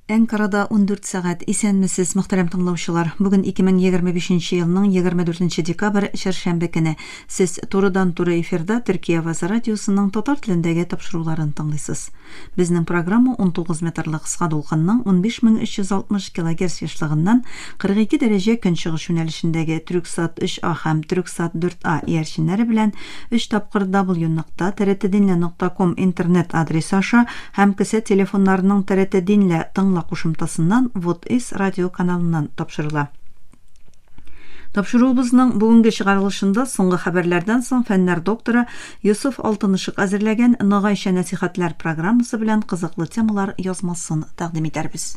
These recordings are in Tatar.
Әнкарада 14 сәгать. Исәнмесез, мөхтәрәм тыңлаучылар. Бүген 2025 елның 24 декабрь, чәршәмбе көне. Сез турыдан-туры эфирда Төркия Авазы радиосының татар телендәге тапшыруларын тыңлыйсыз. Безнең программа 19 метрлы кыска дулкынның 15360 килогерц ешлыгыннан 42 дәрәҗә көнчыгыш юнәлешендәге Трюксат 3А һәм Трюксат 4А иярченнәре белән өч тапкыр w нокта trtdinle нокта ком интернет адресы аша һәм кесә телефоннарының TRT Dinle тыңла кушымтасыннан Вот-Is радио каналыннан тапшырыла. Тапшыруыбызның бүгенге чыгарылышында соңгы хәбәрләрдән соң фәннәр докторы Йосыф Алтынышык әзерләгән Ногайча нәсихәтләр программасы белән кызыклы темалар язмасын тәкъдим итәрбез.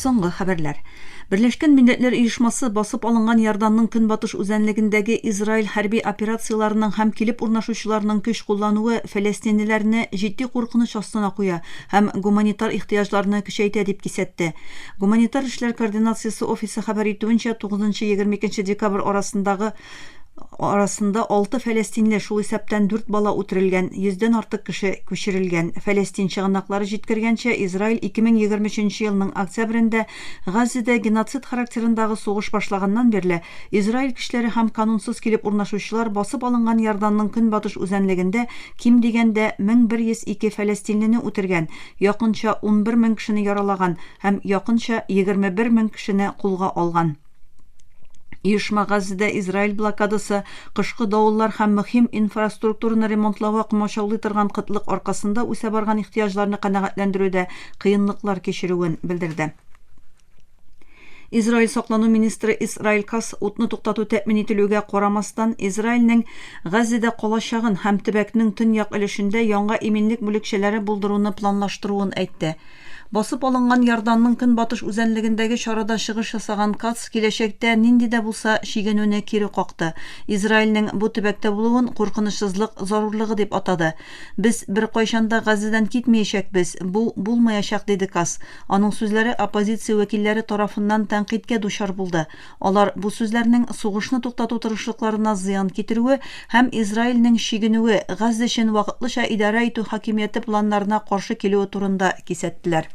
Соңгы хәбәрләр. Берләшкән Милләтләр Оешмасы басып алынган Иорданның көнбатыш үзәнлегендәге Израиль хәрби операцияләренең һәм килеп урнашучыларның көч куллануы фәләстинлеләрне җитди куркыныч астына куя һәм гуманитар ихтыяҗларны көчәйтә дип кисәтте. Гуманитар эшләр координациясе офисы хәбәр итүенчә, 9-22 декабрь арасындагы арасында алты фәләстинле, шул исәптән дүрт бала үтерелгән, йөздән артык кеше күчерелгән. Фәләстин чыганаклары җиткергәнчә, Израиль 2023 елның октябрендә Газзәдә геноцид характерындагы сугыш башлаганнан бирле, Израиль көчләре һәм канунсыз килеп урнашучылар басып алынган Иорданның көнбатыш үзәнлегендә ким дигәндә 1102 фәләстинлене үтергән, якынча 11 мең кешене яралаган һәм якынча 21 мең кешене кулга алган. Оешма Газзәдә Израиль блокадасы, кышкы давыллар һәм мөһим инфраструктураны ремонтлауга комачаулый торган кытлык аркасында үсә барган ихтыяҗларны канәгатьләндерүдә кыенлыклар кичерүен белдерде. Израиль саклану министры Исраил Кац утны туктату тәэмин ителүгә карамастан, Израильнең Газзәдә калачагын һәм төбәкнең төньяк өлешендә яңа иминлек бүлекчәләре булдыруны планлаштыруын әйтте. Басып алынган Иорданның көнбатыш үзәнлегендәге чарада чыгыш ясаган Кац киләчәктә нинди дә булса чигенүне кире какты, Израильнең бу төбәктә булуын куркынычсызлык зарурлыгы дип атады. Без беркайчан да Газзәдән китмиячәкбез, бу булмаячак, диде Кац. Аның сүзләре оппозиция вәкилләре тарафыннан тәнкыйтькә дучар булды. Алар бу сүзләрнең сугышны туктату тырышлыкларына зыян китерүе һәм Израильнең чигенүе, Газзә өчен вакытлыча идарә итү хакимияте планнарына каршы килүе турында кисәттеләр.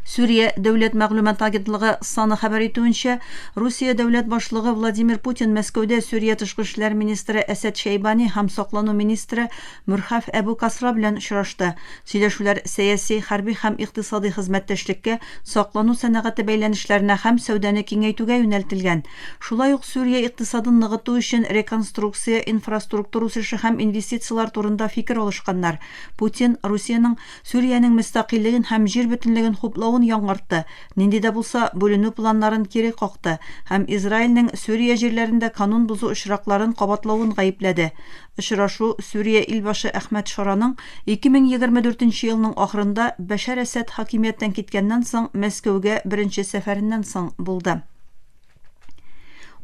Сүрия дәүләт мәгълүмат агентлыгы САНА хәбәр итүенчә, Русия дәүләт башлыгы Владимир Путин Мәскәүдә Сүрия тышкы эшләр министры Әсәд Шәйбани һәм саклану министры Мөрхәф Әбү Касра белән очрашты. Сөйләшүләр сәяси, хәрби һәм икътисадый хезмәттәшлеккә, саклану сәнәгате бәйләнешләренә һәм сәүдәне киңәйтүгә юнәлтелгән. Шулай ук Сүрия икътисадын ныгыту өчен реконструкция, инфраструктур үсеше һәм инвестицияләр турында фикер алышканнар. Путин Русиянең Сүриянең мөстәкыйльлеген һәм җир бөтенлеген хуплавын яңартты, нинди дә булса бүленү планнарын кире какты һәм Израильнең Сүрия җирләрендә канун бозу очракларын кабатлавын гаепләде. Очрашу Сүрия илбашы Әхмәт Шараның 2024 елның ахырында Бәшәр Әсәд хакимияттән киткәннән соң Мәскәүгә беренче сәфәреннән соң булды.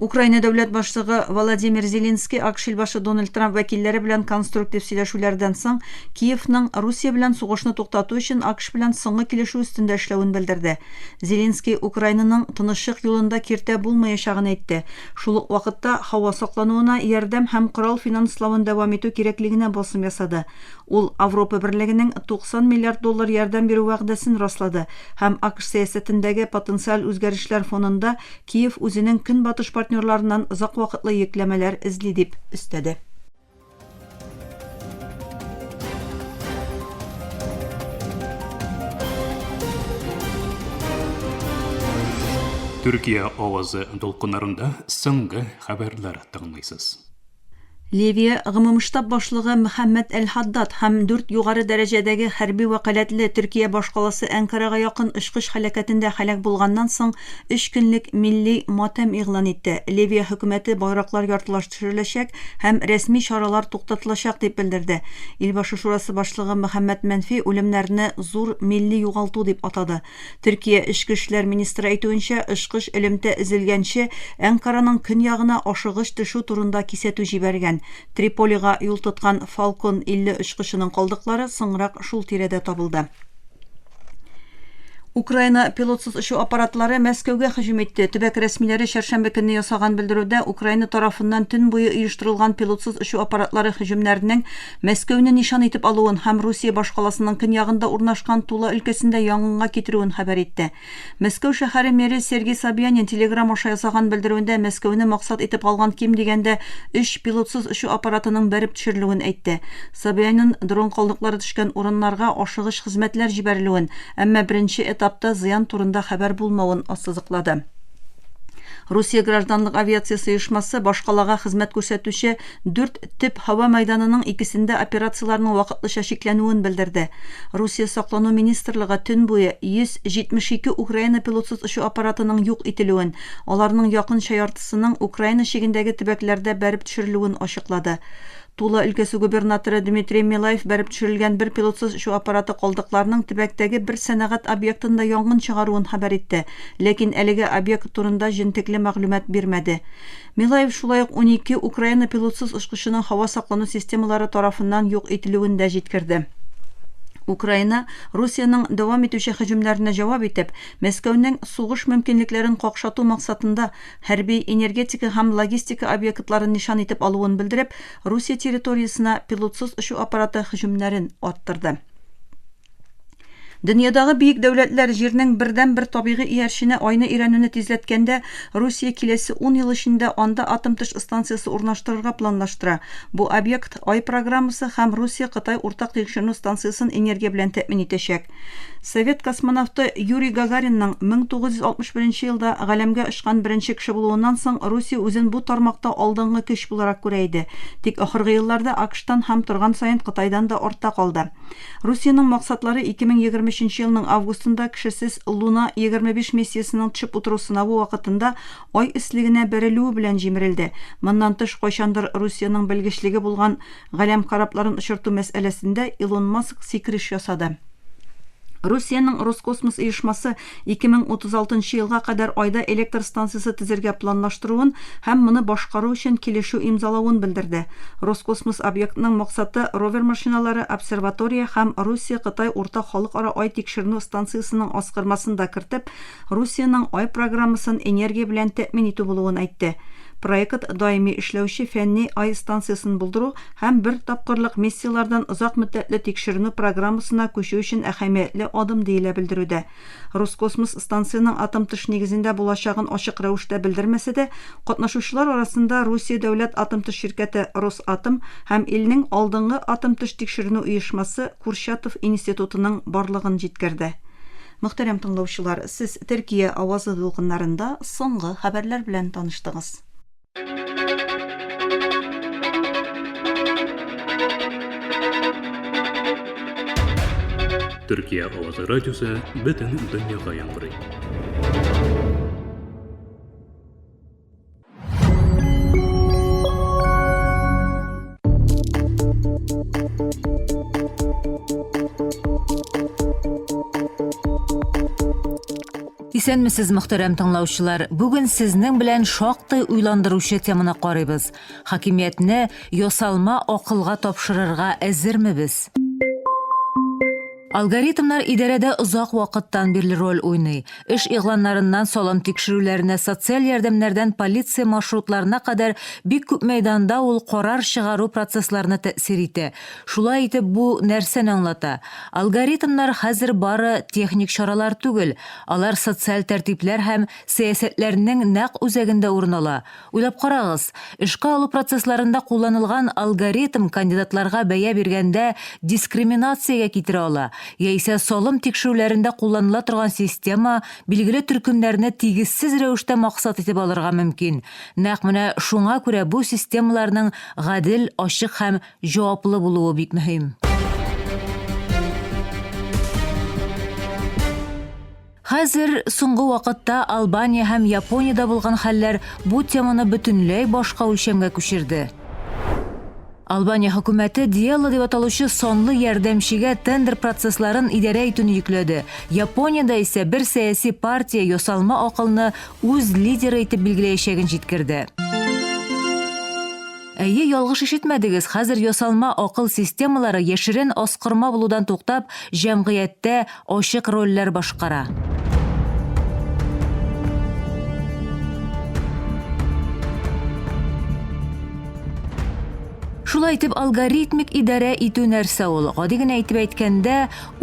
Украина дәүләт башлыгы Володимир Зеленский АКШ илбашы Дональд Трамп вәкилләре белән конструктив сөйләшүләрдән соң Киевның Русия белән сугышны туктату өчен АКШ белән соңгы килешү өстендә эшләвен белдерде. Зеленский Украинаның тынычлык юлында киртә булмаячагын әйтте. Шул ук вакытта һава саклануына ярдәм һәм корал финанславын дәвам итү кирәклегенә басым ясады. Ул Авропа Берлегенең 90 миллиард доллар ярдәм бирү вәгъдәсен раслады һәм АКШ сәясәтендәге потенциаль үзгәрешләр фонында Киев үзенең көнбатыш партнерларыннан озак вакытлы йөкләмәләр эзли дип өстәде. Төркия авазы дулкыннарында соңгы хәбәрләр тыңлыйсыз. Ливия гомумштаб башлыгы Мөхәммәд әл-Хаддад һәм дүрт югары дәрәҗәдәге хәрби вәкаләтле Төркия башкаласы Әнкарага якын очкыч һәлакәтендә һәлак булганнан соң өч көнлек милли матәм игълан итте. Ливия хөкүмәте байраклар яртылаш төшереләчәк һәм рәсми чаралар туктатылачак дип белдерде. Илбашы шурасы башлыгы Мөхәммәд Мәнфи үлемнәрне зур милли югалту дип атады. Төркия эчке эшләр министры әйтүенчә, очкыч элемтә өзелгәнче Әнкараның көньягына ашыгыч төшү турында кисәтү җибәргән. Триполига юл тоткан Falcon 50 очкычының калдыклары соңрак шул тирәдә табылды. Украина пилотсыз очу аппаратлары Мәскәүгә һөҗүм итте. Төбәк рәсмиләре чәршәмбе көнне ясаган белдерүдә Украина тарафыннан төн буе оештырылган пилотсыз очу аппаратлары һөҗүмнәренең Мәскәүне нишан итеп алуын һәм Русия башкаласының көньягында урнашкан Тула өлкәсендә янгынга китерүен хәбәр итте. Мәскәү шәһәре меры Сергей Собянин Телеграм аша ясаган белдерүендә Мәскәүне максат итеп алган ким дигәндә өч пилотсыз очу аппаратының бәреп төшерелүен әйтте. Собянин дрон калдыклары төшкән урыннарга ашыгыч хезмәтләр җибәрелүен, әмма беренче этапта зыян турында хәбәр булмавын ассызыклады. Русия гражданлык авиациясе оешмасы башкалага хезмәт күрсәтүче дүрт төп һава мәйданының икесендә операцияләрнең вакытлыча чикләнүен белдерде. Русия саклану министрлыгы төн буе 172 Украина пилотсыз очу аппаратының юк ителүен, аларның якынча яртысының Украина чигендәге төбәкләрдә бәреп төшерелүен ачыклады. Тула өлкәсе губернаторы Дмитрий Милаев бәреп төшерелгән бер пилотсыз очу аппараты калдыкларының төбәктәге бер сәнәгать объектында янгын чыгаруын хәбәр итте, ләкин әлеге объект турында җентекле мәгълүмат бирмәде. Милаев шулай ук 12 Украина пилотсыз очкычының һава саклану системалары тарафыннан юк ителүен дә җиткерде. Украина, Русиянең дәвам итүче һөҗүмнәренә җавап итеп, Мәскәүнең сугыш мөмкинлекләрен какшату максатында хәрби, энергетика һәм логистика объектларын нишан итеп алуын белдереп, Русия территориясенә пилотсыз очу аппараты һөҗүмнәрен арттырды. Дөньядагы бөек дәүләтләр Җирнең бердәнбер табигый иярчене Айны өйрәнүне тизләткәндә, Русия киләсе ун ел эчендә анда атом-төш станциясе урнаштырырга планлаштыра. Бу объект Ай программасы һәм Русия-Кытай уртак тикшеренү станциясен энергия белән тәэмин итәчәк. Совет космонавты Юрий Гагаринның 1961 елда галәмгә очкан беренче кеше булуыннан соң Русия үзен бу тармакта алдынгы көч буларак күрә иде. Тик ахыргы елларда АКШтан һәм торган саен Кытайдан да артта калды. Русиянең максатлары 2023 елның августында кешесез Луна-25 миссиясенең төшеп утыру сынавы вакытында Ай өслегенә бәрелүе белән җимерелде. Моннан тыш, кайчандыр Русиянең белгечлеге булган галәм корабларын очырту мәсьәләсендә Илон Маск сикереш ясады. Русиянең Роскосмос оешмасы 2036 елга кадәр Айда электр станциясе төзергә планлаштыруын һәм моны башкару өчен килешү имзалавын белдерде. Роскосмос объектының максаты ровер машиналары, обсерватория һәм Русия-Кытай уртак халыкара Ай тикшеренү станциясенең аскырмасын да кертеп, Русиянең Ай программасын энергия белән тәэмин итү булуын әйтте. Проект даими эшләүче фәнни Ай станциясен булдыру һәм бер тапкырлык миссияләрдән озак мөддәтле тикшеренү программасына күчү өчен әһәмиятле адым, диелә белдерүдә. Роскосмос станциянең атом-төш нигезендә булачагын ачык рәвештә белдермәсә дә, катнашучылар арасында Русия дәүләт атом-төш ширкәте Росатом һәм илнең алдынгы атом-төш тикшеренү оешмасы Курчатов институтының барлыгын җиткерде. Мөхтәрәм тыңлаучылар, сез Төркия авазы дулкыннарында соңгы хәбәрләр белән таныштыгыз. Төркия авазы радиосы бөтен дөньяга яңгырый. Исәнмесез, мөхтәрәм тыңлаучылар. Бүген сезнең белән шактый уйландыручы теманы карыйбыз. Хакимиятне ясалма акылга тапшырырга әзерме без? Алгоритмнар идарәдә озак вакыттан бирле роль уйный. Эш игъланнарыннан салым тикшерүләренә, социаль ярдәмнәрдән полиция маршрутларына кадәр бик күп мәйданда ул карар чыгару процессларына тәэсир итә. Шулай итеп, бу нәрсәне аңлата? Алгоритмнар хәзер бары техник чаралар түгел, алар социаль тәртипләр һәм сәясәтләрнең нәкъ үзәгендә урын ала. Уйлап карагыз, эшкә алу процессларында кулланылган алгоритм кандидатларга бәя биргәндә дискриминациягә китерә ала, яисә салым тикшерүләрендә кулланыла торган система билгеле төркемнәрне тигезсез рәвештә максат итеп алырга мөмкин. Нәкъ менә шуңа күрә бу системаларның гадел, ачык һәм җаваплы булуы бик мөһим. Хәзер, соңгы вакытта Албания һәм Япониядә булган хәлләр бу теманы бөтенләй башка үлчәмгә күчерде. Албания хөкүмәте Диелла дип аталучы санлы ярдәмчегә тендер процессларын идарә итүне йөкләде. Япониядә исә бер сәяси партия ясалма акылны үз лидеры итеп билгеләячәген җиткерде. Әйе, ялгыш ишетмәдегез, хәзер ясалма акыл системалары яшерен аскырма булудан туктап, җәмгыятьтә ачык рольләр башкара. Шулай итеп, алгоритмик идарә итү нәрсә ул? Гади генә итеп әйткәндә,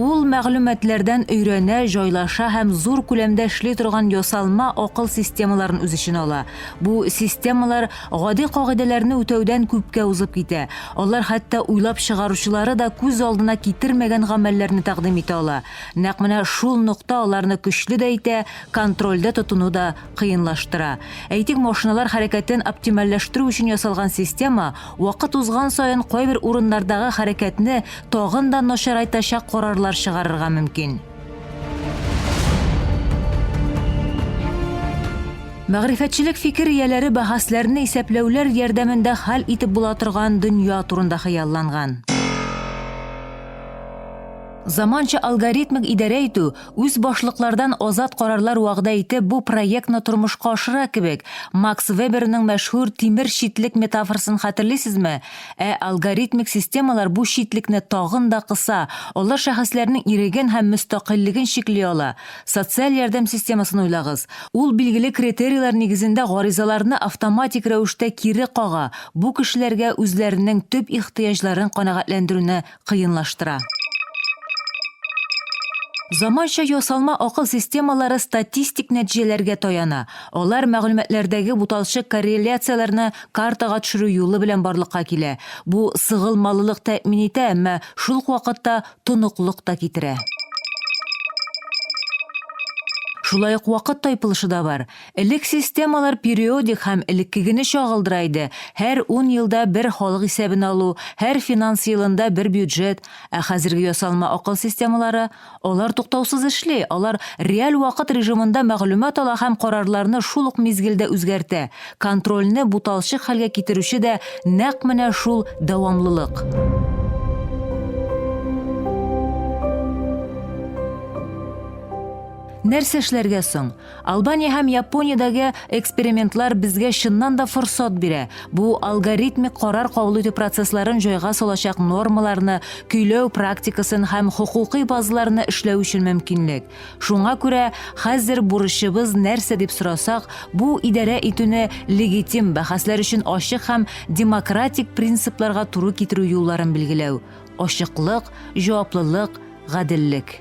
ул мәгълүматлардан өйрәнә, җайлаша һәм зур күләмдә эшли торган ясалма акыл системаларын үз эченә ала. Бу системалар гади кагыйдәләрне үтәүдән күпкә узып китә. Алар хәтта уйлап чыгаручылары да күз алдына китермәгән гамәлләрне тәкъдим итә ала. Нәкъ менә шул нокта аларны көчле дә итә, контрольдә тотуны да кыенлаштыра. Әйтик, машиналар хәрәкәтен оптимальләштерү өчен ясалган система вакыт узган саен кайбер урыннардагы хәрәкәтне тагын да начарайтачак карарлар чыгарырга мөмкин. Мәгърифәтчелек фикер ияләре бәхәсләрне исәпләүләр ярдәмендә хәл итеп була торган дөнья турында хыялланган. Заманча алгоритмик идарә итү, үз башлыклардан азат карарлар вәгъдә итеп, бу проектны тормышка ашыра кебек. Макс Веберның мәшһүр тимер читлек метафорасын хәтерлисезме? Ә алгоритмик системалар бу читлекне тагын да кыса, алар шәхесләрнең иреген һәм мөстәкыйльлеген чикли ала. Социаль ярдәм системасын уйлагыз. Ул билгеле критерийлар нигезендә гаризаларны автоматик рәвештә кире кага, бу кешеләргә үзләренең төп ихтыяҗларын канәгатьләндерүне кыенлаштыра. Заманча ясалма акыл системалары статистик нәтиҗәләргә таяна. Алар мәгълүматлардагы буталчык корреляцияләрне картага төшерү юлы белән барлыкка килә. Бу сыгылмалылык тәэмин итә, әмма шул ук вакытта тоныклык та китерә. Шулай ук вакыт тайпылышы да бар. Элек системалар периодик һәм элеккегене чагылдыра иде, һәр ун елда бер халык исәбен алу, һәр финанс елында бер бюджет. Ә хәзерге ясалма акыл системалары? Алар туктаусыз эшли, алар реаль вакыт режимында мәгълүмат ала һәм карарларны шул ук мизгелдә үзгәртә. Контрольне буталчык хәлгә китерүче дә нәкъ менә шул дәвамлылык. Нәрсә эшләргә соң? Албания һәм Япониядәге экспериментлар безгә чыннан да форсат бирә. Бу алгоритмик карар кабул итү процессларын җайга салачак нормаларны, көйләү практикасын һәм хокукый базаларны эшләү өчен мөмкинлек. Шуңа күрә хәзер бурычыбыз нәрсә дип сорасак, бу идарә итүне легитим, бәхәсләр өчен ачык һәм демократик принципларга туры китерү юлларын билгеләү. Ачыклык, җаваплылык, гаделлек.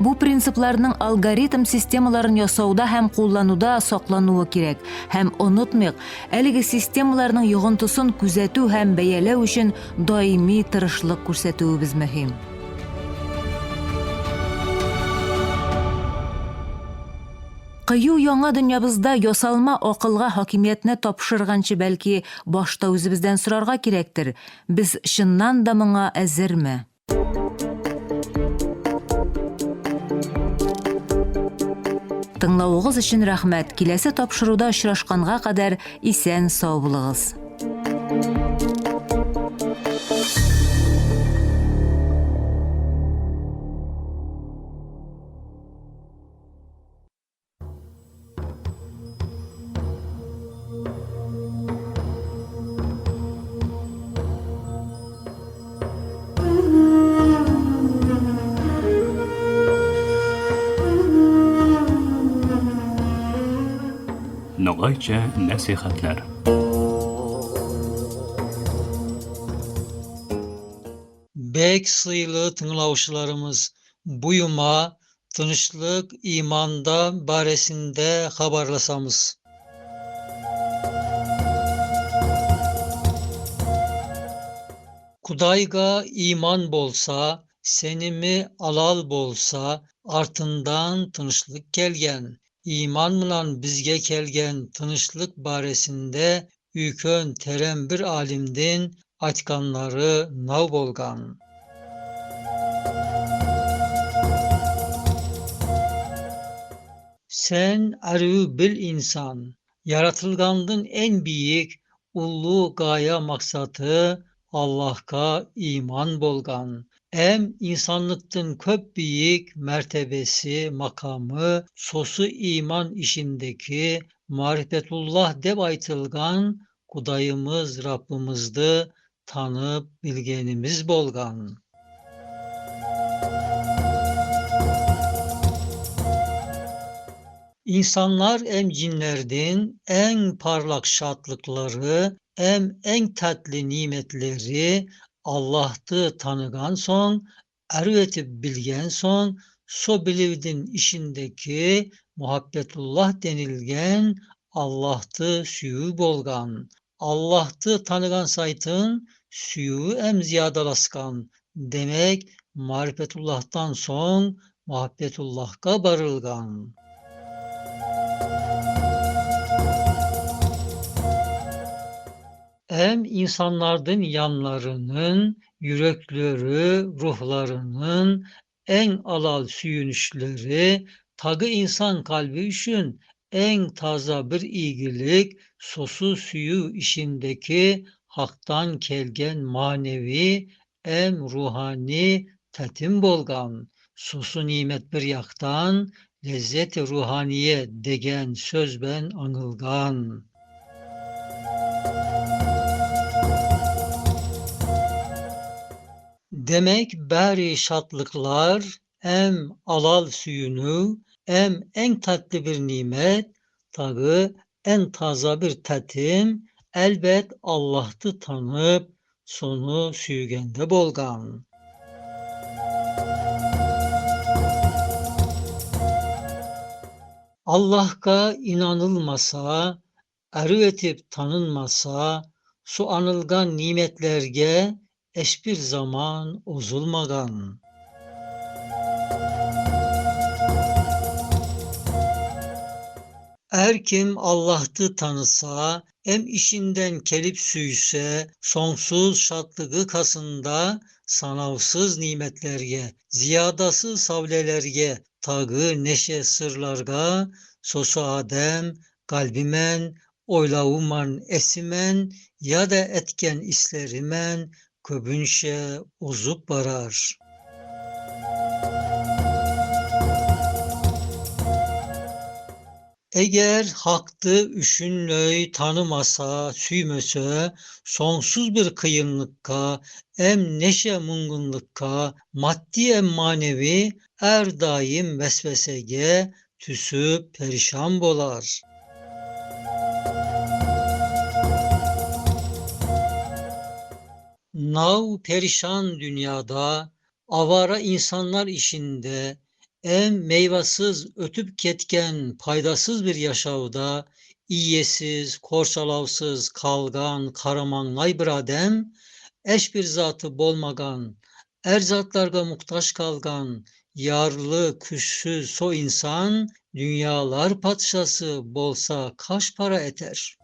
Бу принципларның алгоритм системаларын ясауда һәм куллануда саклануы кирәк. Һәм онытмыйк, әлеге системаларның йогынтысын күзәтү һәм бәяләү өчен даими тырышлык күрсәтүебез мөһим. Кыю яңа дөньябызда ясалма акылга хакимиятне тапшырганчы бәлки башта үзебездән сорарга кирәктер, без чыннан да моңа әзерме? Тыңлавыгыз өчен рәхмәт, киләсе тапшыруда очрашканга кадәр исән-сау булыгыз. Ногайча нәсихәтләр. Бек сыйлы тыңлаучыларымыз, бу йома Тынычлык иманда баресинде хабарласамыз. Кудайга иман болса, сеними алал болса, артындан тынычлык келген. Иман мынан бизге келген тынычлык баресинде үйкөн терен бир алимдин айтканлары нау болган. Сен аруу бил инсан, yaratılgandın en büyük улуу гая максаты Allah'a iman bolgan. Em insanlıktın köp büyük mertebesi, makamı, sosu iman işindeki marifetullah deb aytılgan Kudayımız Rabbimizdi tanıp bilgenimiz bolgan. İnsanlar em cinlerdin en parlak şatlıkları, em en tatlı nimetleri Allah'tı tanıgan son, ervetip bilgen son, so bilivdin işindeki muhabbetullah denilgen Allah'tı süyü bolgan. Allah'tı tanıgan saytın süyü em ziyadalaskan. Demek marifetullah'tan son muhabbetullah'a barılgan. Hem insanlardan yanlarının, yürekleri, ruhlarının en alal süyünüşleri, tagı insan kalbi üçün en taza bir iyilik, sosu suyu işindeki haktan kelgen manevi, em ruhani tetim bolgan, sosu nimet bir yaktan, lezzet-i ruhaniye degen sözben anılgan. Demek bari şatlıklar em alal suyunu, em en tatlı bir nimet, tağı en taza bir tatim, elbet Allah'tı tanıp sonu süygende bolgan. Allah'a inanılmasa, erüetip tanınmasa, su anılgan nimetlerge eşbir zaman ozulmagan. Er kim Allah'tı tanısa, em işinden kelip süyse, sonsuz şatlığı kasında, sanavsız nimetlerge, ziyadası savlelerge, tagı neşe sırlarga, sosu adem, kalbimen, oylavuman esimen, ya da etken islerimen, köbünşe ozup barar. Eğer haktı üşünlöy tanımasa, süymöse, sonsuz bir kıyınlıkka, em neşe mungunlukka, maddi em manevi, er daim vesvesege tüsüp perişan bolar. Nav perişan dünyada, avara insanlar işinde, em meyvasız ötüp ketken paydasız bir yaşavda, iyesiz, korsalavsız, kalgan, karamanlay bir adem, eş bir zatı bolmagan, er zatlarga muhtaç kalgan, yarlı, küssüz so insan, dünyalar padişası bolsa kaç para eter?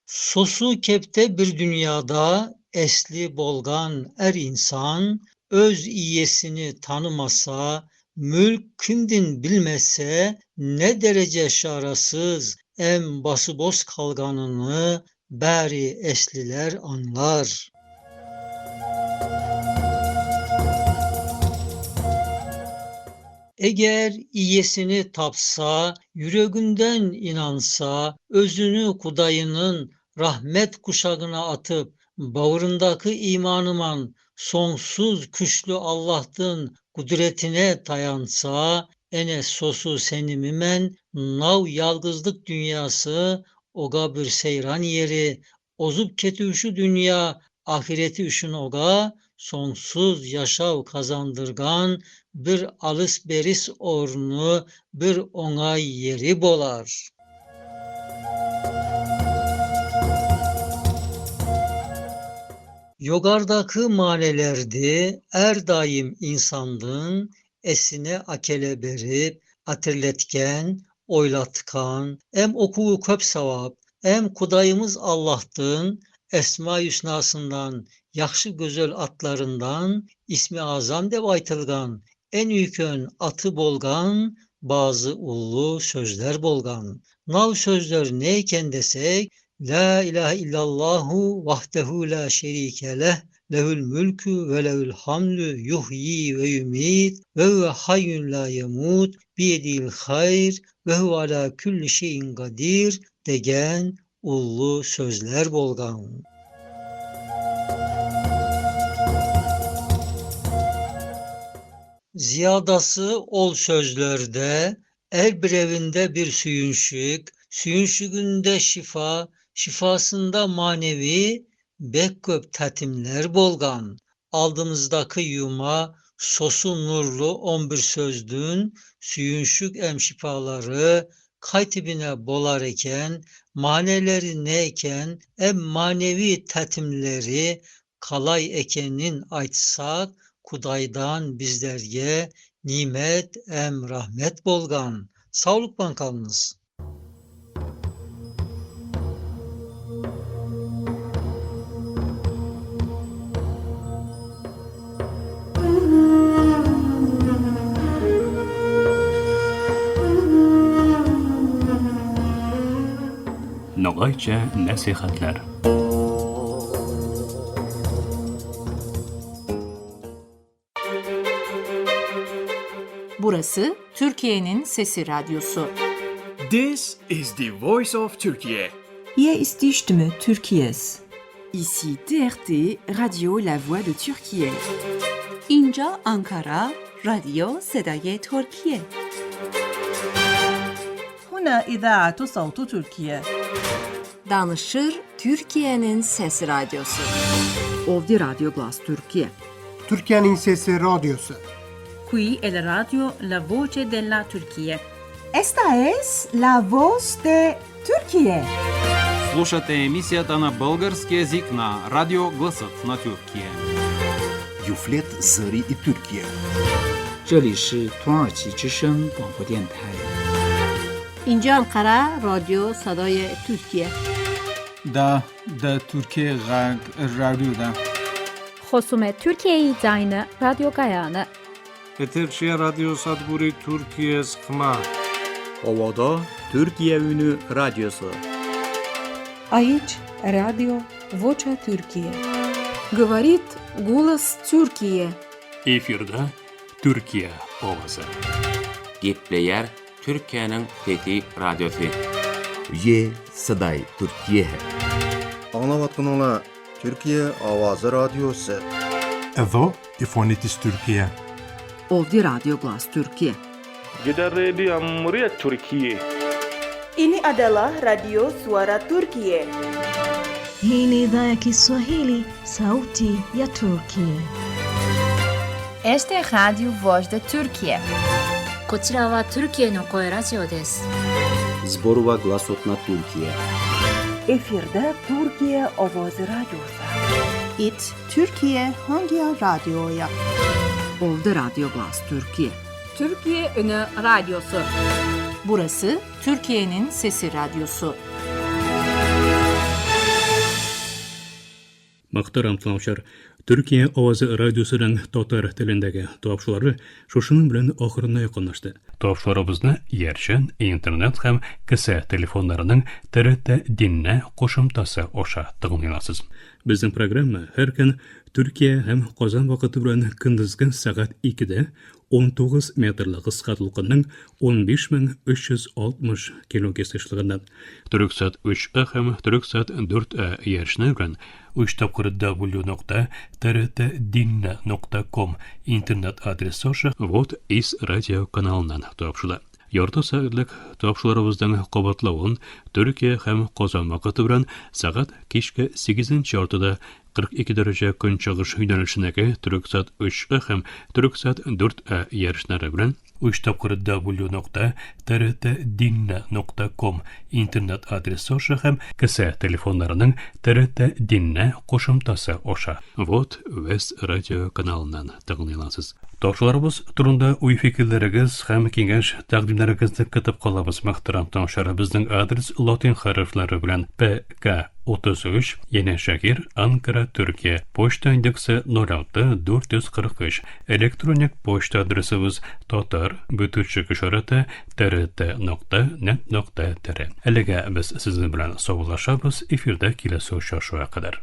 Sosu kepte bir dünyada, esli bolgan er insan, öz iyesini tanımasa, mülk kimdin bilmese, ne derece şarasız, em basıboz kalganını bari esliler anlar. Eğer iyesini tapsa, yüreğinden inansa, özünü kudayının rahmet kuşağına atıp, bağrındaki imanıman sonsuz güçlü Allah'ın kudretine tayansa, ene sosu senimimen, nav yalgızlık dünyası, oga bir seyran yeri, ozup ketüşü dünya, ahireti üşün oga, sonsuz yaşav kazandırgan, bir alıs beris ornu, bir onay yeri bolar. Yogardaki manelerdi, er daim insandın, esine akele berip, atirletken, oylatkan, em okuğu köp savap, em kudayımız Allah'tın, Esma-i Hüsnasından, yaxşı güzel atlarından, ismi azam dev aytılgan, en üyükön atı bolgan, bazı ullu sözler bolgan. Nav sözler neyken desek, La ilahe illallahu vahdehu la şerike leh, lehül mülkü ve lehül hamdü yuhyi ve yumit ve huve hayyun la yemut biyedil hayr ve huve ala külli şeyin kadir degen ullu sözler bolgan. Ziyadası ol sözlerde er birevinde bir süyünşük, süyünşügünde şifa, şifasında manevi bek köp tətimler bolgan. Aldığımızdaki yuma sosu nurlu 11 sözdün süyünşük em şifaları kaytibine bolar eken, maneleri ne eken, em manevi tətimleri kalay ekenin aytsak, Kudaydan bizlerge nimet em rahmet bolgan. Sağlıkla kalınız. Nogaycha nasihatlar. Burası Türkiye'nin Sesi Radyosu. This is the voice of Turkey. Hier ist die Stimme Türkiye's. Ici TRT, Radio La Voix de Türkiye. اینجا آنکارا رادیو صدای ترکیه. هنا إذاعة صوت تركيا. Danışır Türkiye'nin Sesi Radyosu. Ovdi Radyo Glas Türkiye. Türkiye'nin Sesi Radyosu. Qui è la radio La Voce della Turchia. Esta es la voz de Türkiye. Слушате емисията на български език на Радио Гласът на Тюркия. Юфлет Зари и Türkiye. 这里是土耳其之声广播电台。 اینجا انقره رادیو صدای ترکیه. دا د ترکیې غږ رادیو ده. խոսում է Թուրքիայի ձայնը ռադիոկայանը։ Եթերշի ռադիոսადგուրի Թուրքիես խմա։ Ovada Türkiye Ünü Radyosu. Aici Radio Vocea Türkiye. Говорит голос Türkiye. Efirde Türkiye Owazy. Gepleýär Türkiye'nin Sesi Radiosy. Ye Saday Türkiye. Аңлаватканыңла Türkiye Owazy Radiosy. Εδώ η φωνή της Τουρκία. Ovdi Radyo Glas Türkiye. Gidan rediyon muryar Turkiyya. Ini adalah Radio Suara Turkiye. Hii ni idhaa ya Kiswahili, sauti ya Turki. Esta é Rádio Voz da Turquia. こちらはトルキエの声ラジオです。 Зборува гласот на Туркија. Efirde Türkiye Ovozi Radyosu. It Türkiye Hangi Radyoya? Ovdi Radyo Glas Türkiye. Türkiye Ünü Radyosu. Burası Türkiye'nin Sesi Radyosu. Мөхтәрәм тыңлаучылар, Төркия Авазы радиосының татар телендәге тапшырулары шушының белән ахырына якынлашты. Тапшыруларыбызны иярчен интернет һәм кесә телефоннарының TRT Dinle кушымтасы аша тыңлый аласыз. Безнең программа һәр көн Төркия һәм Казан вакыты белән көндезге сәгать 2-дә 19 метрлы кыска дулкынның 15360 килогерц ешлыгыннан Төрексат 3А һәм Төрексат 4А иярчене белән 3 тапкыр w.trtdinne.com интернет адресы аша Вот из радио каналыннан тапшыла. Ярты сәгатьлек тапшыруларыбызның кабатлавын Төркия һәм Казан вакыты белән сәгать кичке 8:30-да 42 дәрәҗә көнчыгыш юнәлешендәге Төрексат 3А һәм Төрексат 4А иярченнәре белән 3 тапкыр w.trtdinne.com интернет адресы аша һәм кесә телефоннарының TRT Dinle кушымтасы аша Вот Вест радио каналыннан тыңлый аласыз. Тапшыруларыбыз турында уй-фикерләрегез һәм киңәш тәкъдимнәрегезне көтеп калабыз. Мөхтәрәм тыңлаучылар, безнең адрес латин хәрефләре белән ПК 33 Yenişehir, Ankara, Türkiye. Poçta индексы 06 443. Elektronik poçta adresimiz tatar бүтүчек ишарәте trt.net.tr. Әлегә без сезнең белән саубуллашабыз. Эфирдә киләсе очрашуга кадәр.